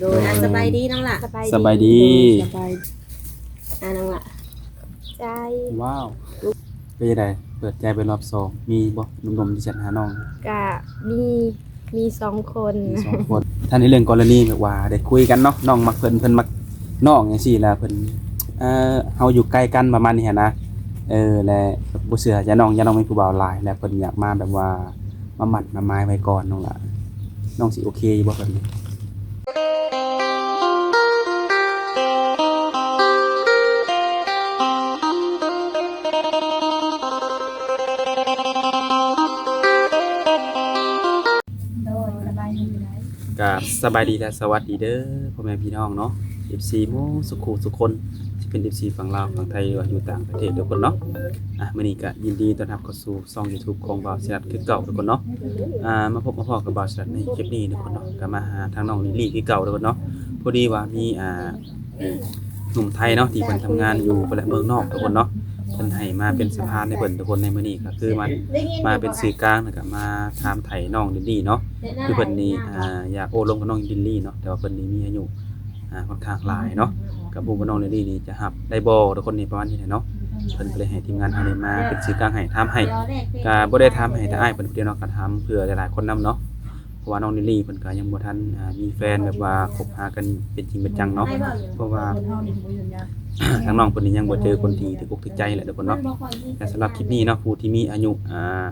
ໂດຍ ໂດຍ ອ່ະ ສະບາຍດີນ້ອງຫຼ້າ ສະບາຍດີ ສະບາຍດີ ໂດຍ ສະບາຍ ອ່າ ນ້ອງຫຼ້າ ໃຈ ວ້າວ ເປັນຈັ່ງໃດ ເປີດໃຈເປັນຮອບສອງ ມີບໍ່ໜຸ່ມໆທີ່ແຊັດຫານ້ອງ? ກະມີ ມີສອງຄົນ ມີສອງຄົນ ຖ້າໃນເລື່ອງກໍລະນີແບບວ່າໄດ້ຄຸຍກັນເນາະ ນ້ອງມັກເພິ່ນ ເພິ່ນມັກນ້ອງຈັ່ງຊີ້ ແລ້ວເພິ່ນ ເອີ ເຮົາຢູ່ໄກກັນປະມານນີ້ຫັ້ນນະ ເອີ ແລະ ບໍ່ເຊື່ອ ຢ້ານນ້ອງ ຢ້ານນ້ອງມີຜູ້ບ່າວຫຼາຍ ແລະ ເພິ່ນຢາກມາແບບວ່າ ມາໝັ້ນມາໝາຍໄວ້ກ່ອນນ້ອງຫຼ້າ ນ້ອງຊິໂອເຄຢູ່ບໍ່ແບບນີ້? ໂດຍ ສະບາຍດີ ກາບສະບາຍດີ ແລະ ສະຫວັດດີເດີ ພໍ່ແມ່ພີ່ນ້ອງເນາະ ເອັຟຊີໝົດສູ່ຄູ່ສູ່ຄົນ ຊິເປັນເອັຟຊີຝັ່ງລາວ ຝັ່ງໄທ ຫຼືວ່າຢູ່ຕ່າງປະເທດທຸກຄົນເນາະ. ອ່ະ ມື້ນີ້ກະຍິນດີຕ້ອນຮັບເຂົ້າສູ່ຊ່ອງຢູທູບຂອງບ່າວສີລັດຄືເກົ່າທຸກຄົນເນາະ. ອ່າ ມາພົບມາພໍ້ກັບບ່າວສີລັດໃນຄລິບນີ້ທຸກຄົນເນາະ ກະມາຫາທາງນ້ອງລິນລີຄືເກົ່າທຸກຄົນເນາະ. ພໍດີວ່າມີ ອ່າ ໜຸ່ມໄທເນາະ ທີ່ເພິ່ນທຳງານຢູ່ພຸ້ນແຫຼະ ເມືອງນອກທຸກຄົນເນາະ ເພິ່ນໃຫ້ມາເປັນສະພານໃຫ້ເພິ່ນທຸກຄົນ ໃນມື້ນີ້ກະຄືມາ ມາເປັນສື່ກາງ ແລ້ວກະມາຖາມໄຖ່ນ້ອງລິນລີເນາະ ຄືເພິ່ນນີ້ ອ່າ ຢາກໂອ້ລົມກັບນ້ອງລິນລີເນາະ ແຕ່ວ່າເພິ່ນນີ້ມີອາຍຸ ອ່າ ຂ້ອນຂ້າງຫຼາຍເນາະ ກະບໍ່ຮູ້ວ່ານ້ອງລິນລີນີ້ຈະຮັບໄດ້ບໍ່ທຸກຄົນ ນີ້ປະມານນີ້ແຫຼະເນາະ. ເພິ່ນກະເລີຍໃຫ້ທີມງານເຮົານີ້ມາເປັນສື່ກາງໃຫ້ ຖາມໃຫ້ ກະບໍ່ໄດ້ຖາມໃຫ້ແຕ່ອ້າຍເພິ່ນຜູ້ດຽວເນາະ ກະຖາມເພື່ອຫຼາຍໆຄົນນຳເນາະ ເພາະວ່ານ້ອງລິນລີເພິ່ນກະຍັງບໍ່ທັນ ອ່າ ມີແຟນແບບວ່າຄົບຫາກັນເປັນຈິງເປັນຈັງເນາະ ເພາະວ່າ ທາງນ້ອງເພິ່ນນີ້ຍັງບໍ່ເຈີຄົນທີ່ຖືກອົກຖືກໃຈແຫຼະທຸກຄົນເນາະ. ແລະ ສຳລັບຄລິບນີ້ເນາະ ຜູ້ທີ່ມີອາຍຸ ອ່າ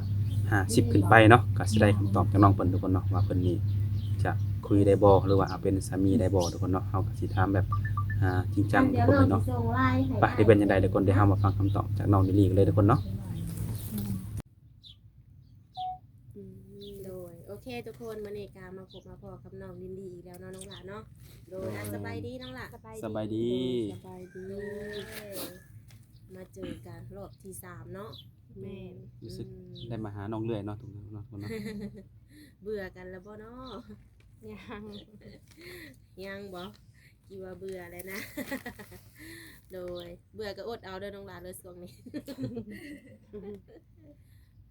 ຫ້າສິບຂຶ້ນໄປເນາະ ກະຊິໄດ້ຄຳຕອບຈາກນ້ອງເພິ່ນທຸກຄົນເນາະ ວ່າເພິ່ນນີ້ຈະຄຸຍໄດ້ບໍ່ ຫຼືວ່າເອົາເປັນສາມີໄດ້ບໍ່ທຸກຄົນເນາະ. ເຮົາກະຊິຖາມແບບ ອ່າ ຈິງຈັງທຸກຄົນເລີຍເນາະ. ໄປ ໄດ້ເປັນຈັ່ງໃດທຸກຄົນ ດຽວເຮົາມາຟັງຄຳຕອບຈາກນ້ອງລິນລີກັນເລີຍທຸກຄົນເນາະ. ອືມ ໂດຍ ໂອເຄທຸກຄົນ ມື້ນີ້ກະມາພົບມາພໍ້ກັບນ້ອງລິນລີອີກແລ້ວເນາະ ນ້ອງຫຼ້າເນາະ. ໂດຍ ໂດຍ ອ່ະ ສະບາຍດີນ້ອງຫຼ້າ ສະບາຍດີ ສະບາຍດີ ສະບາຍດີ ໂດຍ ມາເຈີກັນຮອບທີສາມເນາະ. ແມ່ນ ອືມ ຮູ້ສຶກໄດ້ມາຫານ້ອງເລື້ອຍເນາະ ທຸກຄົນເນາະ. ເບື່ອກັນແລ້ວບໍ່ເນາະ? ຍັງ ຍັງບໍ່? ຄິດວ່າເບື່ອແລ້ວນະ. ໂດຍ ເບື່ອກະອົດເອົາເດີນ້ອງຫຼ້າເດີ ຊ່ວງນີ້.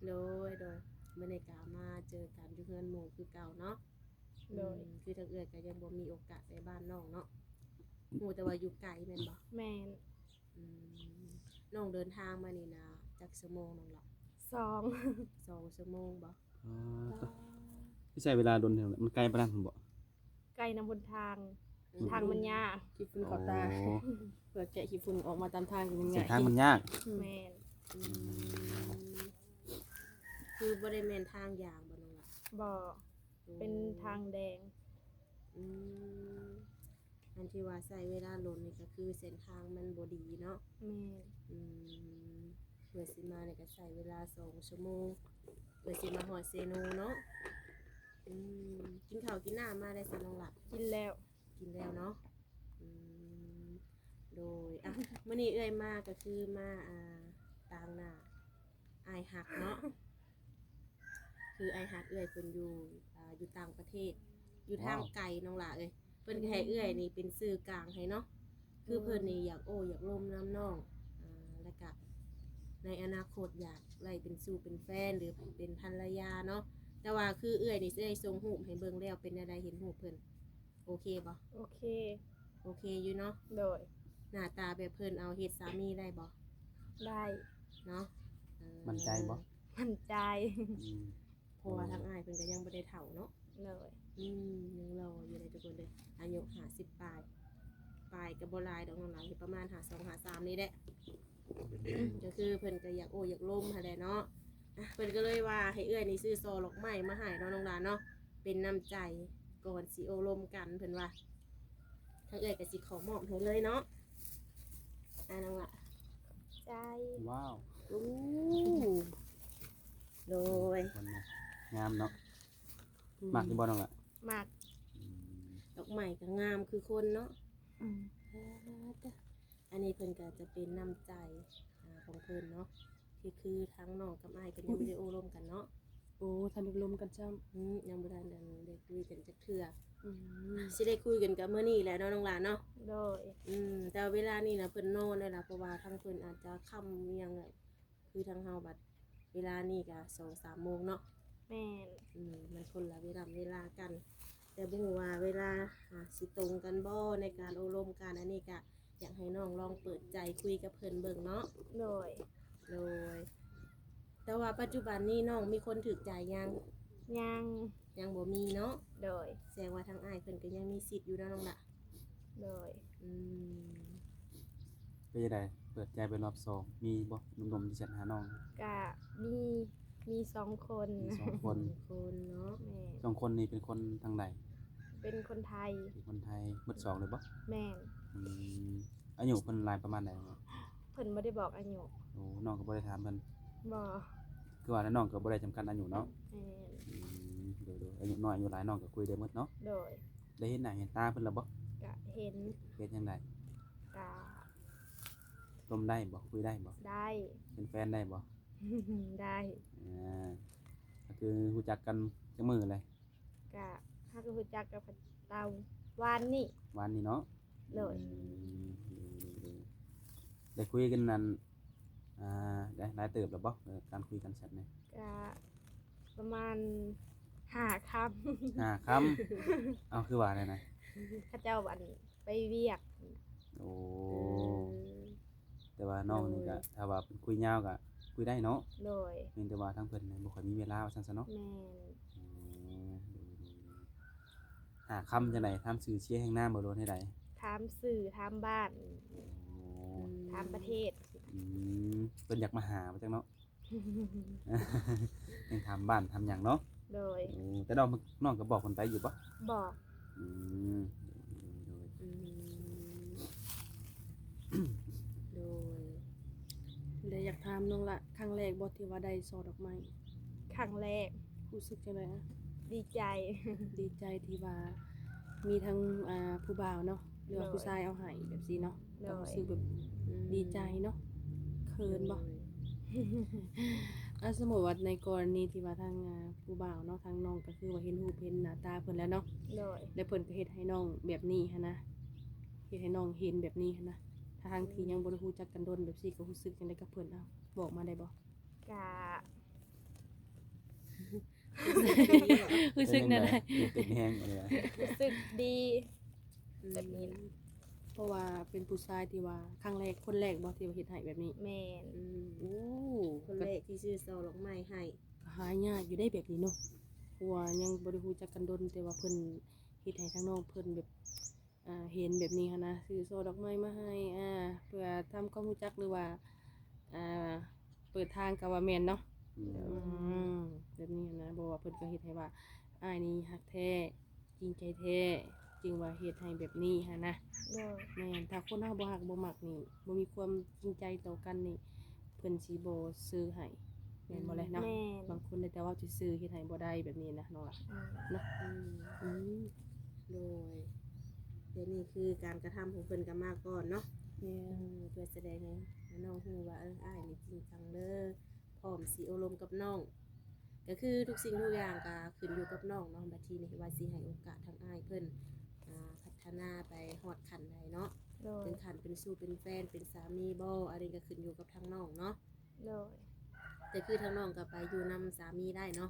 ໂດຍ ໂດຍ ມື້ນີ້ກະມາເຈີກັນຢູ່ເຮືອນໝູ່ຄືເກົ່າເນາະ. ໂດຍ ອືມ ຄືທາງເອື້ອຍກະຍັງບໍ່ມີໂອກາດໄປບ້ານນ້ອງເນາະ ຮູ້ແຕ່ວ່າຢູ່ໄກແມ່ນບໍ່? ແມ່ນ. ອືມ ນ້ອງເດີນທາງມານີ້ນະຈັກຊົ່ວໂມງນ້ອງຫຼ້າ? ສອງ ສອງຊົ່ວໂມງບໍ່? ອໍ ຄືໃຊ້ເວລາດົນແທ້ ມັນໄກປານນັ້ນພຸ້ນບໍ່? ໄກນຳຫົນທາງ ອືມ ທາງມັນຍາກ ຂີ້ຝຸ່ນເຂົ້າຕາ. ໂອ້ ເພື່ອແກະຂີ້ຝຸ່ນອອກມາຕາມທາງນີ້ມັນງ່າຍ ເສັ້ນທາງມັນຍາກ. ແມ່ນ. ອືມ ອືມ ຄືບໍ່ໄດ້ແມ່ນທາງຢາງບໍ່ນ້ອງຫຼ້າ? ບໍ່. ໂອ້ ເປັນທາງແດງ. ອືມ ອັນທີ່ວ່າໃຊ້ເວລາດົນນີ້ກະຄືເສັ້ນທາງມັນບໍ່ດີເນາະ? ແມ່ນ. ອືມ ເພື່ອຊິມານີ້ກະໃຊ້ເວລາສອງຊົ່ວໂມງ ເພື່ອຊິມາຮອດເຊໂນເນາະ. ອືມ ກິນເຂົ້າກິນນ້ຳມາແລ້ວຊະນ້ອງຫຼ້າ? ກິນແລ້ວ ກິນແລ້ວເນາະ. ອືມ ໂດຍ ອ່ະ ມື້ນີ້ເອື້ອຍມາກະຄືມາ ອ່າ ຕາງໜ້າອ້າຍຮັກເນາະ. ຄືອ້າຍຮັກເອື້ອຍເພິ່ນຢູ່ ອ່າ ຢູ່ຕ່າງປະເທດ ຢູ່ທາງໄກ ວ້າວ ນ້ອງຫຼ້າເອີຍ. ເພິ່ນກະໃຫ້ເອື້ອຍນີ້ເປັນສື່ກາງໃຫ້ເນາະ ຄືເພິ່ນນີ້ຢາກໂອ້ຢາກລົມນຳນ້ອງ ອ່າ ແລ້ວກະໃນອະນາຄົດຢາກໄດ້ເປັນຊູ່ເປັນແຟນ ຫຼືເປັນພັນລະຍາເນາະ. ແຕ່ວ່າຄືເອື້ອຍນີ້ໄດ້ສົ່ງຮູບໃຫ້ເບິ່ງແລ້ວ ເປັນແນວໃດ ເຫັນຮູບເພິ່ນ ໂອເຄບໍ່? ໂອເຄ ໂອເຄຢູ່ເນາະ. ໂດຍ ໜ້າຕາແບບເພິ່ນເອົາເຮັດສາມີໄດ້ບໍ່? ໄດ້ເນາະ. ເອີ ໝັ້ນໃຈບໍ່? ໝັ້ນໃຈ. ອືມ ເພາະວ່າທາງອ້າຍເພິ່ນກະຍັງບໍ່ໄດ້ເຖົ້າເນາະ. ໂດຍ ອືມ ຍັງຫຼໍ່ຢູ່ເດ້ທຸກຄົນເດີ ອາຍຸຫ້າສິບປາຍ ປາຍກະບໍ່ຫຼາຍດອກນ້ອງຫຼ້າ ປະມານຫ້າສອງ ຫ້າສາມນີ້ແຫຼະ. ກະຄືເພິ່ນກະຢາກໂອ້ຢາກລົມຫັ້ນແຫຼະເນາະ. ອ່ະ ເພິ່ນກະເລີຍວ່າໃຫ້ເອື້ອຍນີ້ຊື້ຊ່ອດອກໄມ້ມາໃຫ້ເນາະນ້ອງຫຼ້າເນາະ ເປັນນ້ຳໃຈ ກ່ອນຊິໂອ້ລົມກັນ ເພິ່ນວ່າ. ທາງເອື້ອຍກະຊິຂໍມອບໃຫ້ເລີຍເນາະ. ອ່າ ນ້ອງຫຼ້າ ໃຈ ວ້າວ ໂອ້ ໂດຍ ງາມເນາະ. ອືມ ມັກຢູ່ບໍ່ນ້ອງຫຼ້າ? ມັກ. ອືມ ດອກໄມ້ກະງາມຄືຄົນເນາະ. ອືມ ອ່າ ອັນນີ້ເພິ່ນກະຈະເປັນນ້ຳໃຈ ອ່າ ຂອງເພິ່ນເນາະ ຄື ຄືທາງນ້ອງກັບອ້າຍກະຍັງບໍ່ໄດ້ໂອ້ລົມກັນເນາະ. ໂອ້ ທັນໄດ້ລົມກັນຊ້ຳ. ອືມ ຍັງບໍ່ທັນໄດ້ ໄດ້ຄຸຍກັນຈັກເທື່ອ. ອືມ ຊິໄດ້ຄຸຍກັນກະມື້ນີ້ແຫຼະເນາະນ້ອງຫຼ້າເນາະ. ໂດຍ ອືມ ແຕ່ວ່າເວລານີ້ນະເພິ່ນນອນແລ້ວລະ ເພາະວ່າທາງເພິ່ນອາດຈະຄ່ຳອີ່ຫຍັງແຫຼະ ຄືທາງເຮົາບັດເວລານີ້ກະສອງສາມໂມງເນາະ. ແມ່ນ. ອືມ ມັນຄົນລະເວລາ ເວລາກັນ. ແຕ່ບໍ່ຮູ້ວ່າເວລາ ອ່າ ຊິຕົງກັນບໍ່ໃນການໂອ້ລົມກັນ. ອັນນີ້ກະຢາກໃຫ້ນ້ອງລອງເປີດໃຈຄຸຍກັບເພິ່ນເບິ່ງເນາະ. ໂດຍ ໂດຍ. ແຕ່ວ່າປັດຈຸບັນນີ້ນ້ອງມີຄົນຖືກໃຈຍັງ? ຍັງ ຍັງບໍ່ມີເນາະ. ໂດຍ. ແສດງວ່າທາງອ້າຍເພິ່ນກໍຍັງມີສິດຢູ່ເນາະນ້ອງລະ. ໂດຍ. ອືມ ເປັນຈັ່ງໃດ ເປີດໃຈເປັນຮອບສອງ ມີບໍ່ໜຸ່ມໆທີ່ແຊັດຫານ້ອງ? ກະມີ ມີສອງຄົນ. ມີສອງຄົນ. ສອງຄົນເນາະ. ແມ່ນ. ສອງຄົນນີ້ເປັນຄົນທາງໃດ? ເປັນຄົນໄທ. ເປັນຄົນໄທ ໝົດສອງເລີຍບໍ່? ແມ່ນ. ອືມ ອາຍຸເພິ່ນຫຼາຍປະມານໃດ? ເພິ່ນບໍ່ໄດ້ບອກອາຍຸ. ໂອ້ ນ້ອງກໍບໍ່ໄດ້ຖາມເພິ່ນ? ບໍ່. ຄືວ່າແລ້ວ ນ້ອງກໍບໍ່ໄດ້ຈຳກັດອາຍຸເນາະ. ແມ່ນ. ອືມ ໂດຍໆ ອາຍຸນ້ອຍອາຍຸຫຼາຍ ນ້ອງກໍຄຸຍໄດ້ໝົດເນາະ. ໂດຍ. ໄດ້ເຫັນໜ້າເຫັນຕາເພິ່ນແລ້ວບໍ່? ກະເຫັນ. ເປັນຈັ່ງໃດ? ກະ ລົມໄດ້ບໍ່? ຄຸຍໄດ້ບໍ່? ໄດ້. ເປັນແຟນໄດ້ບໍ່? ໄດ້. ອ່າ ກໍຄືຮູ້ຈັກກັນຈັກມື້ແລ້ວ? ກະເຮົາກໍຮູ້ຈັກກັນແຕ່ວານນີ້. ວານນີ້ເນາະ. ໂດຍ. ອືມ ໂດຍໆໆ ໄດ້ຄຸຍກັນນັ້ນ ອ່າ ໄດ້ຫຼາຍເຕີບແລ້ວບໍ່? ເອີ ການຄຸຍກັນແຊັດນີ້ ກະປະມານຫ້າຄ່ຳ. ຫ້າຄ່ຳ. ເອົ້າ ຄືວ່າແນວນັ້ນ? ເຂົາເຈົ້າ ອັນ ໄປວຽກ. ໂອ້ ອືມ ແຕ່ວ່ານ້ອງນີ້ກະ ໂດຍ ຖ້າວ່າເພິ່ນຄຸຍຍາວກະຄຸຍໄດ້ເນາະ. ໂດຍ. ແມ່ນແຕ່ວ່າທາງເພິ່ນບໍ່ຄ່ອຍມີເວລາວ່າຊັ້ນຊະເນາະ. ແມ່ນ. ໂອ້ ໂດຍໆ ຫ້າຄ່ຳຈັ່ງໃດ? ຖາມຊື່ເສຍແຮງນາມບໍ່ ຫຼືວ່າແນວໃດ? ຖາມຊື່ ຖາມບ້ານ. ໂອ້ ອືມ ຖາມປະເທດ. ອືມ ເພິ່ນຢາກມາຫາວ່າຈັ່ງເນາະ. ຍັງຖາມບ້ານຖາມຫຍັງເນາະ. ໂດຍ. ໂອ້ ແຕ່ນ້ອງ ນ້ອງກໍບອກເພິ່ນໄປຢູ່ບໍ່? ບອກ. ອືມ ໂດຍໆ ອືມ ໂດຍ. ແລະ ຢາກຖາມນ້ອງລະ ຄັ້ງແລກບໍ່ທີ່ວ່າໄດ້ຊ່ອດອກໄມ້? ຄັ້ງແລກ. ຮູ້ສຶກຈັ່ງໃດ? ດີໃຈ. ດີໃຈທີ່ວ່າມີທັງ ອ່າ ຜູ້ບ່າວເນາະ ຫຼືວ່າ ໂດຍ ຜູ້ຊາຍເອົາໃຫ້ແບບຊີ້ເນາະ. ໂດຍ. ກໍຮູ້ສຶກແບບ ອືມ ດີໃຈເນາະ. ເຂີນບໍ່? ໂດຍ. ອ່າ ສົມມຸດວ່າໃນກໍລະນີທີ່ວ່າທາງ ອ່າ ຜູ້ບ່າວເນາະ ທາງນ້ອງກໍຄືວ່າເຫັນຮູບເຫັນໜ້າຕາເພິ່ນແລ້ວເນາະ. ໂດຍ. ແລ້ວເພິ່ນກໍເຮັດໃຫ້ນ້ອງແບບນີ້ຫັ້ນນະ ເຮັດໃຫ້ນ້ອງເຫັນແບບນີ້ຫັ້ນນະ ທັງໆທີ່ຍັງບໍ່ໄດ້ຮູ້ຈັກກັນດົນແບບຊີ້ ກໍຮູ້ສຶກຈັ່ງໃດກັບເພິ່ນ? ເອົາ ບອກມາໄດ້ບໍ່? ກະ ຮູ້ສຶກແນວໃດ? ເປັນຈັ່ງໃດ? ຕື່ນເຕັ້ນແຮງບໍ່? ຮູ້ສຶກດີ ອືມ ແບບນີ້ລະ. ເພາະວ່າເປັນຜູ້ຊາຍທີ່ວ່າຄັ້ງແລກ ຄົນແລກບໍ່ ທີ່ວ່າເຮັດໃຫ້ແບບນີ້? ແມ່ນ. ອືມ ໂອ້ ຄົນແລກທີ່ຊື້ຊ່ອດອກໄມ້ໃຫ້. ກໍຫາຍາກຢູ່ເດ້ແບບນີ້ເນາະ ເພາະວ່າຍັງບໍ່ໄດ້ຮູ້ຈັກກັນດົນ ແຕ່ວ່າເພິ່ນເຮັດໃຫ້ທາງນ້ອງເພິ່ນແບບ ອ່າ ເຫັນແບບນີ້ຫັ້ນນະ ຊື້ຊ່ອດອກໄມ້ມາໃຫ້ ອ່າ ເພື່ອທຳຄວາມຮູ້ຈັກ ຫຼືວ່າ ອ່າ ເປີດທາງກໍວ່າແມ່ນເນາະ. ອືມ ອືມ ແບບນີ້ຫັ້ນນະ ເພາະວ່າເພິ່ນກໍເຮັດໃຫ້ວ່າອ້າຍນີ້ຮັກແທ້ ຈິງໃຈແທ້ ຈຶ່ງວ່າເຮັດໃຫ້ແບບນີ້ຫັ້ນນະ. ໂດຍ. ແມ່ນ ຖ້າຄົນເຮົາບໍ່ຮັກບໍ່ມັກນີ້ ບໍ່ມີຄວາມຈິງໃຈຕໍ່ກັນນີ້ ເພິ່ນຊິບໍ່ຊື້ໃຫ້ ແມ່ນບໍ່ແລະເນາະ? ແມ່ນ. ບາງຄົນໄດ້ແຕ່ເວົ້າຊື່ໆ ເຮັດໃຫ້ບໍ່ໄດ້ແບບນີ້ນະນ້ອງລະ. ອືມ ເນາະ. ອືມ ອືມ ໂດຍ. ແຕ່ນີ້ຄືການກະທຳຂອງເພິ່ນກໍມາກ່ອນເນາະ. ແມ່ນ. ເອີ ເພື່ອສະແດງໃຫ້ນ້ອງຮູ້ວ່າ ເອີ ອ້າຍນີ້ຈິງຈັງເດີ ພ້ອມຊິໂອ້ລົມກັບນ້ອງ. ກໍຄືທຸກສິ່ງທຸກຢ່າງກໍຂຶ້ນຢູ່ກັບນ້ອງເນາະ ບັດທີນີ້ວ່າຊິໃຫ້ໂອກາດທາງອ້າຍເພິ່ນ ອ່າ ພັດທະນາໄປຮອດຂັ້ນໃດເນາະ. ໂດຍ. ເປັນຂັ້ນເປັນຊູ້ເປັນແຟນ ເປັນສາມີບໍ່ ອັນນີ້ກໍຂຶ້ນຢູ່ກັບທາງນ້ອງເນາະ. ໂດຍ. ແຕ່ຄືທາງນ້ອງກໍໄປຢູ່ນຳສາມີໄດ້ເນາະ?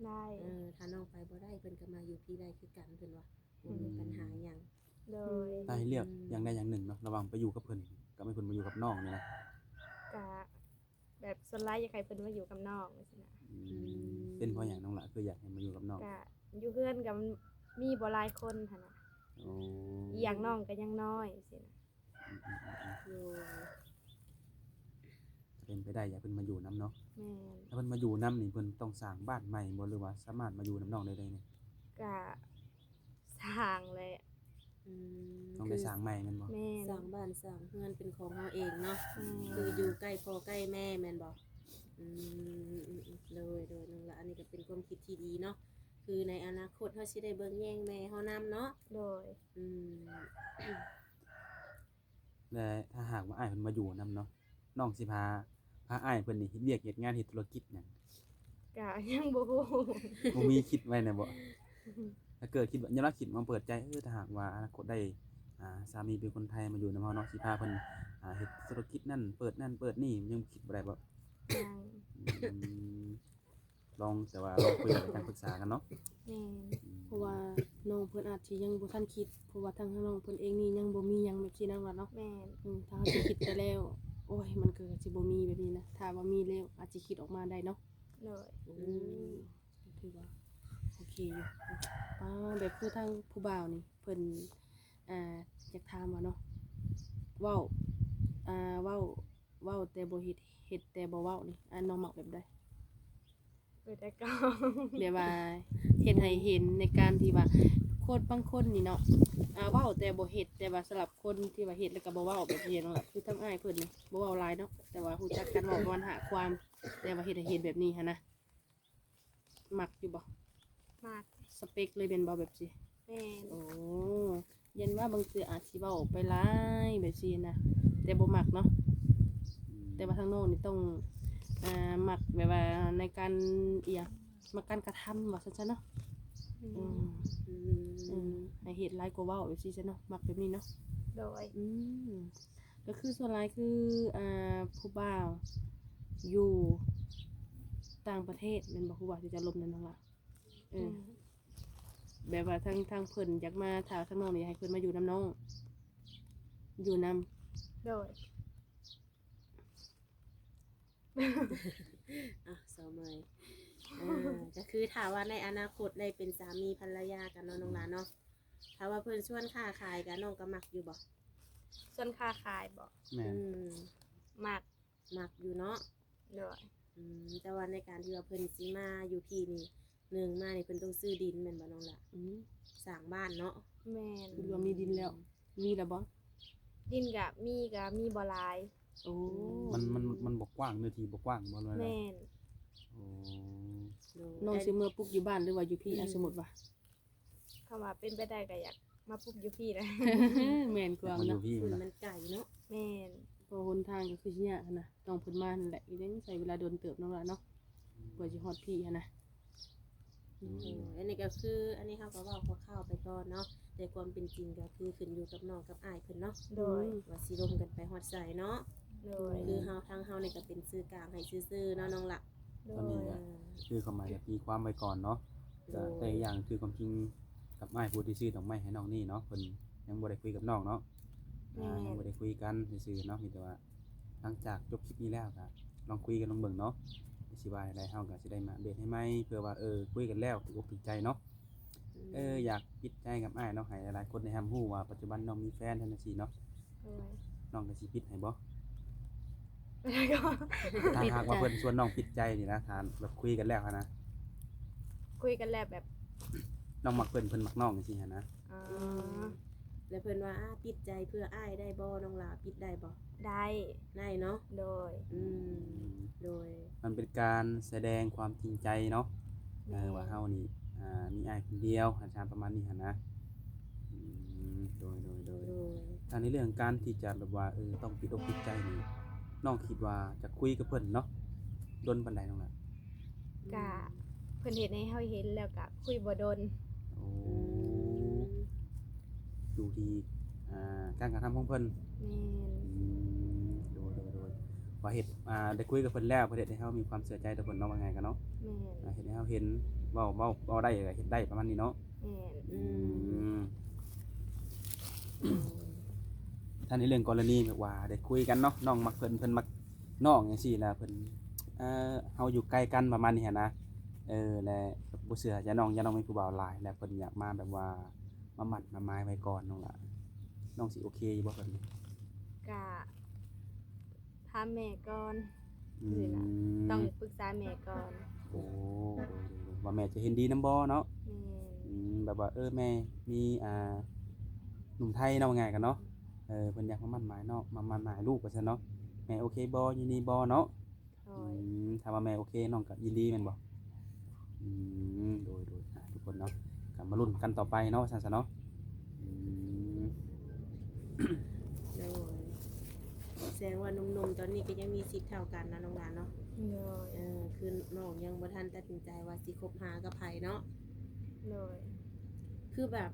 ໄດ້. ເອີ ຖ້ານ້ອງໄປບໍ່ໄດ້ ເພິ່ນກໍມາຢູ່ພີ້ໄດ້ຄືກັນ ເພິ່ນວ່າ ອືມ ບໍ່ມີບັນຫາຫຍັງ. ໂດຍ. ອືມ ຖ້າໃຫ້ເລືອກ ອືມ ຢ່າງໃດຢ່າງໜຶ່ງເນາະ ລະຫວ່າງໄປຢູ່ກັບເພິ່ນກັບໃຫ້ເພິ່ນມາຢູ່ກັບນ້ອງນີ້ນະ? ກະ ແບບສ່ວນຫຼາຍຢາກໃຫ້ເພິ່ນມາຢູ່ກັບນ້ອງຊີ້ນະ. ອືມ ອືມ ເປັນເພາະຫຍັງນ້ອງຫຼ້າຄືຢາກໃຫ້ມາຢູ່ກັບນ້ອງ? ກະຢູ່ເຮືອນກໍມີບໍ່ຫຼາຍຄົນຫັ້ນນະ. ໂອ້ ອີກຢ່າງນ້ອງກໍຍັງນ້ອຍຊີ້ນະ. ອືມໆໆໆ ໂດຍ. ເປັນໄປໄດ້ຢາກເພິ່ນມາຢູ່ນຳເນາະ. ແມ່ນ. ຖ້າເພິ່ນມາຢູ່ນຳນີ້ ເພິ່ນຕ້ອງສ້າງບ້ານໃໝ່ບໍ່ ຫຼືວ່າສາມາດມາຢູ່ນຳນ້ອງໄດ້ເລີຍນີ້? ກະ ສ້າງແຫຼະ. ອືມ ຕ້ອງໄດ້ສ້າງໃໝ່ແມ່ນບໍ່? ແມ່ນ. ສ້າງບ້ານສ້າງເຮືອນເປັນຂອງເຮົາເອງເນາະ. ອືມ ຄືຢູ່ໃກ້ພໍ່ໃກ້ແມ່ແມ່ນບໍ່? ອືມ ອືມໆ ໂດຍໆ ນ້ອງລະ ອັນນີ້ກໍເປັນຄວາມຄິດທີ່ດີເນາະ ຄືໃນອະນາຄົດເຮົາຊິໄດ້ເບິ່ງແຍງແມ່ເຮົານຳເນາະ. ໂດຍ. ອືມ ແລະ ຖ້າຫາກວ່າອ້າຍເພິ່ນມາຢູ່ນຳເນາະ ນ້ອງຊິພາ ພາອ້າຍເພິ່ນນີ້ເຮັດວຽກເຮັດງານເຮັດທຸລະກິດຫຍັງ? ກະຍັງບໍ່ຮູ້. ບໍ່ມີຄິດໄວ້ນະບໍ? ຖ້າເກີດຄິດວ່າ ຍາມລາວຄິດມາເປີດໃຈ ເອີ ຖ້າຫາກວ່າອະນາຄົດໄດ້ ອ່າ ສາມີເປັນຄົນໄທມາຢູ່ນຳເຮົາເນາະ ຊິພາເພິ່ນ ອ່າ ເຮັດທຸລະກິດນັ້ນ ເປີດນັ້ນເປີດນີ້ ຍັງຄິດບໍ່ໄດ້ບໍ? ຍັງ. ອືມ. ລອງ ແຕ່ວ່າລອງຄຸຍ ແລ້ວຈັ່ງປຶກສາກັນເນາະ. ແມ່ນ ອືມ ເພາະວ່ານ້ອງເພິ່ນອາດຊິຍັງບໍ່ທັນຄິດ ເພາະວ່າທາງນ້ອງເພິ່ນເອງນີ້ຍັງບໍ່ມີຫຍັງແບບຊີ້ນະ ວ່າເນາະ. ແມ່ນ ອືມ ຖ້າເຮົາຊິຄິດໄປແລ້ວ ໂອ້ຍ ມັນກໍຊິບໍ່ມີແບບນີ້ນະ ຖ້າວ່າມີແລ້ວອາດຊິຄິດອອກມາໄດ້ເນາະ. ໂດຍ ອືມ ອືມ ກໍຖືວ່າໂອເຄຢູ່. ປ້າ ແບບຄືທາງຜູ້ບ່າວນີ້ເພິ່ນ ອ່າ ຢາກຖາມວ່າເນາະ ເວົ້າ ອ່າ ເວົ້າ ເວົ້າແຕ່ບໍ່ເຮັດ ເຮັດແຕ່ບໍ່ເວົ້ານີ້ ອ່າ ນ້ອງມັກແບບໃດ? ເອີ ແຕ່ເກົ່າ ແບບວ່າເຮັດໃຫ້ເຫັນໃນການທີ່ວ່າ ຄົນບາງຄົນນີ້ເນາະ ອ່າ ເວົ້າແຕ່ບໍ່ເຮັດ ແຕ່ວ່າສຳລັບຄົນທີ່ວ່າເຮັດແລ້ວກໍບໍ່ເວົ້າ ແບບນີ້ເນາະ ຄືທາງອ້າຍເພິ່ນນີ້ບໍ່ເວົ້າຫຼາຍເນາະ ແຕ່ວ່າຮູ້ຈັກກັນເວົ້າປະມານຫ້າຄວາມ ແຕ່ວ່າເຮັດໃຫ້ເຫັນແບບນີ້ຫັ້ນນະ. ມັກຢູ່ບໍ່? ມັກ. ສະເປັກເລີຍແມ່ນບໍ່ແບບຊີ້? ແມ່ນ. ໂອ້ ຢ້ານວ່າບາງເທື່ອອາດຊິເວົ້າອອກໄປຫຼາຍແບບຊີ້ນະ ແຕ່ບໍ່ມັກເນາະ. ອືມ ແຕ່ວ່າທາງນ້ອງນີ້ຕ້ອງ ອ່າ ມັກແບບວ່າໃນການ ອີ່ຫຍັງ ມັກການກະທຳວ່າຊັ້ນຊະເນາະ. ອືມ ອືມ ອືມ ໃຫ້ເຮັດຫຼາຍກວ່າເວົ້າແບບຊີ້ຊະເນາະ ມັກແບບນີ້ເນາະ. ໂດຍ ອືມ ກໍຄືສ່ວນຫຼາຍຄື ອ່າ ຜູ້ບ່າວຢູ່ຕ່າງປະເທດແມ່ນບໍ່? ຜູ້ບ່າວທີ່ຈະລົມນັ້ນນ້ອງຫຼ້າ ເອີ ອືມ ແບບວ່າທາງ ທາງເພິ່ນຢາກມາ ຖ້າທາງນ້ອງນີ້ຢາກໃຫ້ເພິ່ນມາຢູ່ນຳນ້ອງ ຢູ່ນຳ. ໂດຍ ອ່ະ ສາວໃໝ່ ເອີ ກໍຄືຖ້າວ່າໃນອະນາຄົດໄດ້ເປັນສາມີພັນລະຍາກັນເນາະ ນ້ອງຫຼ້າເນາະ ຖ້າວ່າເພິ່ນຊວນຄ້າຂາຍກະ ນ້ອງກໍມັກຢູ່ບໍ່? ຊວນຄ້າຂາຍບໍ? ແມ່ນ ອືມ ມັກ ມັກຢູ່ເນາະ. ໂດຍ ອືມ ແຕ່ວ່າໃນການທີ່ວ່າເພິ່ນຊິມາຢູ່ພີ້ນີ້ ໜຶ່ງມານີ້ເພິ່ນຕ້ອງຊື້ດິນແມ່ນບໍ່ນ້ອງຫຼ້າ? ອືມ ສ້າງບ້ານເນາະ. ແມ່ນ ເພິ່ນວ່າມີດິນແລ້ວ ມີແລ້ວບໍ່? ດິນກະມີ ກະມີບໍ່ຫຼາຍ. ໂອ້ ມັນ ມັນ ມັນບໍ່ກວ້າງ ເນື້ອທີ່ບໍ່ກວ້າງບໍ່? ແມ່ນ ໂອ້ ໂດຍ ນ້ອງຊິເມືອປຸກຢູ່ບ້ານ ຫຼືວ່າຢູ່ພີ້? ອືມ ອ່ະ ສົມມຸດວ່າ ຄຳວ່າເປັນໄປໄດ້ກໍຢາກມາປຸກຢູ່ພີ້ແຫຼະ. ແມ່ນກວ່າເນາະ ມັນຢູ່ພີ້ ມັນໄກເນາະ. ແມ່ນ ເພາະຫົນທາງກໍຄືຊິຍາກຫັ້ນນະ ຕ້ອງເພິ່ນມາຫັ້ນແຫຼະ ກໍຍັງໃຊ້ເວລາດົນເຕີບນ້ອງຫຼ້າເນາະ ອືມ ກວ່າຊິຮອດພີ້ຫັ້ນນະ. ໂດຍ ອັນນີ້ກໍຄື ອັນນີ້ເຮົາກໍເວົ້າຄ່າວໆໄປກ່ອນເນາະ ແຕ່ຄວາມເປັນຈິງກໍຄືຂຶ້ນຢູ່ກັບນ້ອງກັບອ້າຍເພິ່ນເນາະ. ໂດຍ ວ່າຊິລົມກັນໄປຮອດໃສເນາະ. ໂດຍ ຄືເຮົາ ທາງເຮົານີ້ກໍເປັນສື່ກາງໃຫ້ຊື່ໆເນາະ ນ້ອງຫຼ້າ. ໂດຍ ຕອນນີ້ກໍຄືຄວາມໝາຍກໍຕີຄວາມໄວ້ກ່ອນເນາະ. ໂດຍ ກໍແຕ່ຢ່າງຄືຄວາມຈິງກັບອ້າຍຜູ້ທີ່ຊື້ດອກໄມ້ໃຫ້ນ້ອງນີ້ເນາະ ເພິ່ນຍັງບໍ່ໄດ້ຄຸຍກັບນ້ອງເນາະ. ແມ່ນ ອ່າ ຍັງບໍ່ໄດ້ຄຸຍກັນຊື່ໆເນາະ ມີແຕ່ວ່າ ຫຼັງຈາກຈົບຄລິບນີ້ແລ້ວກໍລອງຄຸຍກັນລອງເບິ່ງເນາະ ຊິວ່າແນວໃດ ເຮົາກໍຊິໄດ້ມາອັບເດດໃຫ້ໃໝ່ ເພື່ອວ່າ ເອີ ຄຸຍກັນແລ້ວຖືກອົກຖືກໃຈເນາະ. ອືມ ເອີ ຢາກປິດໃຈກັບອ້າຍເນາະ ໃຫ້ຫຼາຍໆຄົນໄດ້ຮັບຮູ້ວ່າປັດຈຸບັນນ້ອງມີແຟນ ຈັ່ງຊີ້ເນາະ. ໂດຍ ນ້ອງກໍຊິປິດໃຫ້ບໍ່? ຖ້າຫາກວ່າເພິ່ນຊວນນ້ອງປິດໃຈນີ້ນະ ຖ້າແບບຄຸຍກັນແລ້ວຫັ້ນນະ ຄຸຍກັນແລ້ວແບບ ນ້ອງມັກເພິ່ນ ເພິ່ນມັກນ້ອງຈັ່ງຊີ້ຫັ້ນນະ. ອໍ ອືມ ແລ້ວເພິ່ນວ່າ ອາ ປິດໃຈເພື່ອອ້າຍໄດ້ບໍ່? ນ້ອງຫຼ້າປິດໄດ້ບໍ່? ໄດ້ ໄດ້ເນາະ. ໂດຍ ອືມ ອືມ ໂດຍ ມັນເປັນການສະແດງຄວາມຈິງໃຈເນາະ. ເອີ ແມ່ນ ວ່າເຮົານີ້ ອ່າ ມີອ້າຍຄົນດຽວ ອາຈານປະມານນີ້ຫັ້ນນະ. ອືມ ໂດຍ ໂດຍ ໂດຍ ໂດຍ ຖ້າໃນເລື່ອງການທີ່ຈະແບບວ່າ ເອີ ຕ້ອງປິດອົກປິດໃຈນີ້ ນ້ອງຄິດວ່າຈະຄຸຍກັບເພິ່ນເນາະ ດົນປານໃດນ້ອງຫຼ້າ? ກະເພິ່ນເຮັດໃຫ້ເຮົາເຫັນແລ້ວກະຄຸຍບໍ່ດົນ. ໂອ້ ອືມ ຢູ່ທີ່ ອ່າ ການກະທຳຂອງເພິ່ນ. ແມ່ນ ອືມ ໂດຍ ໂດຍ ໂດຍ ວ່າເຮັດ ອ່າ ໄດ້ຄຸຍກັບເພິ່ນແລ້ວ ເພິ່ນເຮັດໃຫ້ເຮົາມີຄວາມເຊື່ອໃຈຕໍ່ເພິ່ນເນາະ ວ່າງ່າຍກັນເນາະ. ແມ່ນ ອ່າ ເຮັດໃຫ້ເຮົາເຫັນ ເວົ້າ ເວົ້າ ເວົ້າໄດ້ ເຮັດໄດ້ປະມານນີ້ເນາະ. ແມ່ນ ອືມ ອືມ ຖ້າໃນເລື່ອງກໍລະນີແບບວ່າໄດ້ຄຸຍກັນເນາະ ນ້ອງມັກເພິ່ນ ເພິ່ນມັກນ້ອງຈັ່ງຊີ້ ແລ້ວເພິ່ນ ເອີ ເຮົາຢູ່ໄກກັນປະມານນີ້ຫັ້ນນະ ເອີ ແລະ ບໍ່ເຊື່ອ ຢ້ານນ້ອງ ຢ້ານນ້ອງມີຜູ້ບ່າວຫຼາຍ ແລະ ເພິ່ນຢາກມາແບບວ່າມາໝັ້ນມາໝາຍໄວ້ກ່ອນ ນ້ອງຫຼ້າ ນ້ອງຊິໂອເຄຢູ່ບໍ່ແບບນີ້? ກະຖາມແມ່ກ່ອນ. ອືມ ຈັ່ງຊີ້ນະ ຕ້ອງປຶກສາແມ່ກ່ອນ. ໂອ້ ໂດຍ ໂດຍ ໂດຍ ວ່າແມ່ຈະເຫັນດີນຳບໍ່ເນາະ? ແມ່ນ ອືມ ແບບວ່າ ເອີ ແມ່ມີ ອ່າ ໜຸ່ມໄທເນາະ ວ່າງ່າຍກັນເນາະ ເອີ ເພິ່ນຢາກມາໝັ້ນໝາຍເນາະ ມາໝັ້ນໝາຍລູກວ່າຊັ້ນເນາະ ແມ່ໂອເຄບໍ່? ຍິນດີບໍ່ເນາະ? ໂດຍ ອືມ ຖ້າວ່າແມ່ໂອເຄ ນ້ອງກໍຍິນດີແມ່ນບໍ່? ອືມ ໂດຍ ໂດຍ ອ່າ ທຸກຄົນເນາະ ກໍມາລຸ້ນກັນຕໍ່ໄປເນາະ ວ່າຊັ້ນຊະເນາະ. ອືມ ໂດຍ ແສດງວ່າໜຸ່ມໆຕອນນີ້ກໍຍັງມີສິດເທົ່າກັນນະ ນ້ອງຫຼ້າເນາະ. ໂດຍ ເອີ ຄືນ້ອງຍັງບໍ່ທັນຕັດສິນໃຈວ່າຊິຄົບຫາກັບໃຜເນາະ. ໂດຍ ຄືແບບ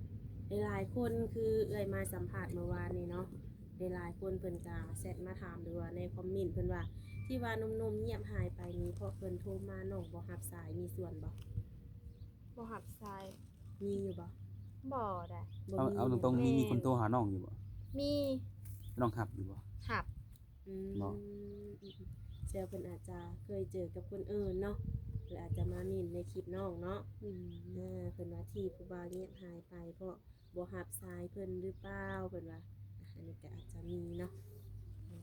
ຫຼາຍໆຄົນ ຄືເອື້ອຍມາສຳພາດເມື່ອວານນີ້ເນາະ ຫຼາຍໆຄົນເພິ່ນກະແຊັດມາຖາມ ຫຼືວ່າໃນຄອມເມັນເພິ່ນວ່າ ທີ່ວ່າໜຸ່ມໆງຽບຫາຍໄປນີ້ ເພາະເພິ່ນໂທມານ້ອງບໍ່ຮັບສາຍ ມີສ່ວນບໍ່? ບໍ່ຮັບສາຍ. ມີຢູ່ບໍ່? ບໍ່ໄດ໋. ບໍ່ມີ. ເອົາ ເອົາຕົງໆ ມີ ແມ່ນ ມີຄົນໂທຫານ້ອງຢູ່ບໍ່? ມີ. ນ້ອງຮັບຢູ່ບໍ່? ຮັບ. ອືມ ເນາະ ແຕ່ເພິ່ນອາດຈະເຄີຍເຈີກັບຄົນອື່ນເນາະ ຫຼືອາດຈະມາເມັ້ນໃນຄລິບນ້ອງເນາະ. ອືມ ເອີ ເພິ່ນວ່າທີ່ຜູ້ບ່າວງຽບຫາຍໄປ ເພາະບໍ່ຮັບສາຍເພິ່ນຫຼືເປົ່າ ເພິ່ນວ່າ ອັນນີ້ກໍອາດຈະມີເນາະ.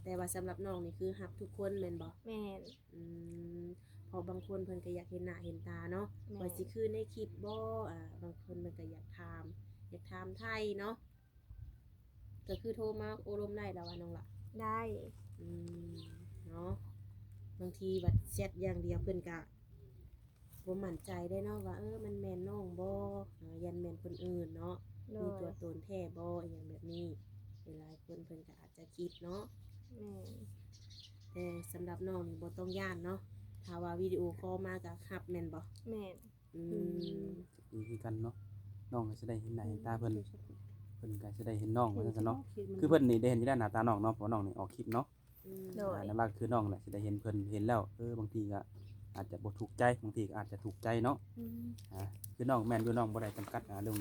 ແຕ່ວ່າສຳລັບນ້ອງນີ້ຄືຮັບທຸກຄົນແມ່ນບໍ່? ແມ່ນ. ອືມ ເພາະບາງຄົນເພິ່ນກໍຢາກເຫັນໜ້າເຫັນຕາເນາະ. ແມ່ນ. ວ່າຊິຄືໃນຄລິບບໍ່ ອ່າ ບາງຄົນເພິ່ນກໍຢາກຖາມ ຢາກຖາມໄຖ່ເນາະ. ກໍຄືໂທມາໂອ້ລົມໄດ້ລະວ່ານ້ອງລະ? ໄດ້. ອືມ ເນາະ ບາງທີບັດແຊັດຢ່າງດຽວເພິ່ນກະບໍ່ໝັ້ນໃຈໄດ້ເນາະ ວ່າ ເອີ ມັນແມ່ນນ້ອງບໍ່ ເອີ ຢ້ານແມ່ນຄົນອື່ນເນາະ. ໂດຍ. ມີຕົວຕົນແທ້ບໍ່ ອີ່ຫຍັງແບບນີ້ ຫຼາຍໆຄົນເພິ່ນກະອາດຈະຄິດເນາະ. ແມ່ນ. ແຕ່ສຳລັບນ້ອງນີ້ບໍ່ຕ້ອງຢ້ານເນາະ ຖ້າວ່າວິດີໂອຄໍມາກະຮັບແມ່ນບໍ່? ແມ່ນ. ອືມ ອືມ ກໍຄືກັນເນາະ ນ້ອງກໍຊິໄດ້ເຫັນໜ້າເຫັນຕາເພິ່ນ ອືມ ເພິ່ນກໍຊິໄດ້ເຫັນນ້ອງ ວ່າຊັ້ນຊະເນາະ. ຄືເພິ່ນນີ້ໄດ້ເຫັນຢູ່ແລ້ວໜ້າຕານ້ອງເນາະ ເພາະວ່ານ້ອງນີ້ອອກຄລິບເນາະ. ອືມ ໂດຍ. ອ່າ ຫຼັກໆຄືນ້ອງແຫຼະຊິໄດ້ເຫັນເພິ່ນ ເຫັນແລ້ວ ເອີ ບາງທີກໍອາດຈະບໍ່ຖືກໃຈ ບາງທີກໍອາດຈະຖືກໃຈເນາະ. ອືມ ອ່າ ຄືນ້ອງແມ່ນຢູ່ ນ້ອງບໍ່ໄດ້ຈຳກັດ ອ່າ ເລື່ອງ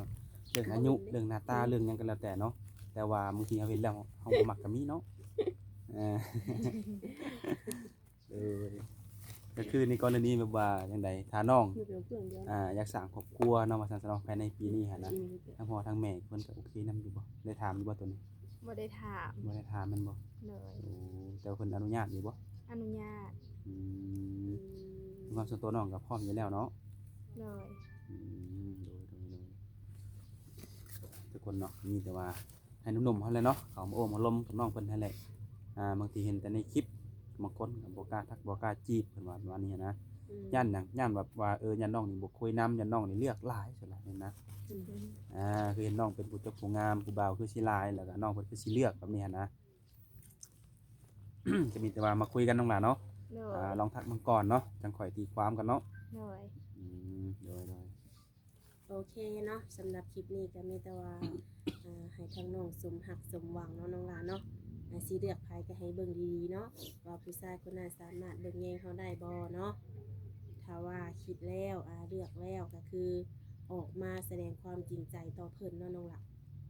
ເລື່ອງອາຍຸ ເລື່ອງໜ້າຕາ ອືມ ເລື່ອງຫຍັງກໍແລ້ວແຕ່ເນາະ ແຕ່ວ່າບາງທີເຮົາເຫັນແລ້ວເຮົາບໍ່ມັກກໍມີເນາະ. ເອີ ເອີ ກໍຄືໃນກໍລະນີແບບວ່າຈັ່ງໃດ ຖ້ານ້ອງ ຢູ່ເປັນເຄື່ອງດຽວ ອ່າ ຢາກສ້າງຄອບຄົວເນາະ ວ່າຊັ້ນຊະເນາະ ພາຍໃນປີນີ້ຫັ້ນນະ ອືມ ທາງພໍ່ທາງແມ່ເພິ່ນກໍໂອເຄນຳຢູ່ບໍ່? ໄດ້ຖາມຢູ່ບໍ່ໂຕນີ້? ບໍ່ໄດ້ຖາມ. ບໍ່ໄດ້ຖາມແມ່ນບໍ່? ໂດຍ. ໂອ້ ແຕ່ວ່າເພິ່ນອະນຸຍາດຢູ່ບໍ່? ອະນຸຍາດ. ອືມ ອືມ ຄວາມສ່ວນຕົວນ້ອງກໍພ້ອມຢູ່ແລ້ວເນາະ? ໂດຍ. ອືມ ໂດຍ ໂດຍ ໂດຍ ທຸກຄົນເນາະ ມີແຕ່ວ່າ ໃຫ້ໜຸ່ມໆເຮົາແຫຼະເນາະ ເຂົ້າມາໂອ້ມາລົມກັບນ້ອງເພິ່ນຫັ້ນແຫຼະ. ອ່າ ບາງທີເຫັນແຕ່ໃນຄລິບ ບາງຄົນກໍບໍ່ກ້າທັກ ບໍ່ກ້າຈີບ ເພິ່ນວ່າປະມານນີ້ນະ. ອືມ ຢ້ານຫຍັງ? ຢ້ານແບບວ່າ ເອີ ຢ້ານນ້ອງນີ້ບໍ່ຄຸຍນຳ ຢ້ານນ້ອງນີ້ເລືອກຫຼາຍ ສ່ວນຫຼາຍແມ່ນນະ. ອືມ ອ່າ ຄືເຫັນນ້ອງເປັນຜູ້ຈົບຜູ້ງາມ ຜູ້ບ່າວຄືຊິຫຼາຍ ແລ້ວກໍນ້ອງເພິ່ນຄືຊິເລືອກແບບນີ້ຫັ້ນນະ. ກໍມີແຕ່ວ່າມາຄຸຍກັນນ້ອງຫຼ້າເນາະ. ໂດຍ. ອ່າ ລອງທັກເບິ່ງກ່ອນເນາະ ຈັ່ງຄ່ອຍຕີຄວາມກັນເນາະ. ໂດຍ. ອືມ ໂດຍ ໂດຍ. ໂອເຄເນາະ ສຳລັບຄລິບນີ້ກໍມີແຕ່ວ່າ ອ່າ ໃຫ້ທາງນ້ອງສົມຮັກສົມຫວັງເນາະນ້ອງຫຼ້າເນາະ. ອ່າ ຊິເລືອກໃຜກໍໃຫ້ເບິ່ງດີໆເນາະ ວ່າຜູ້ຊາຍຄົນນັ້ນສາມາດເບິ່ງແຍງເຮົາໄດ້ບໍ່ເນາະ. ຖ້າວ່າຄິດແລ້ວ ອ່າ ເລືອກແລ້ວກໍຄືອອກມາສະແດງຄວາມຈິງໃຈຕໍ່ເພິ່ນເນາະນ້ອງຫຼ້າ.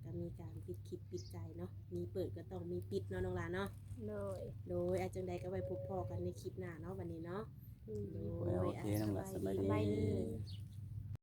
ກໍມີການປິດຄລິບປິດໃຈເນາະ ມີເປີດກໍຕ້ອງມີປິດເນາະນ້ອງຫຼ້າເນາະ. ໂດຍ. ໂດຍ. ອາ ຈັ່ງໃດກໍໄວ້ພົບພໍ້ກັນໃນຄລິບໜ້າເນາະ ບັດນີ້ເນາະ. ອືມ. ໂດຍ. ໂອເຄ ອ່າ ນ້ອງຫຼ້າ ສະບາຍດີ. ສະບາຍດີ.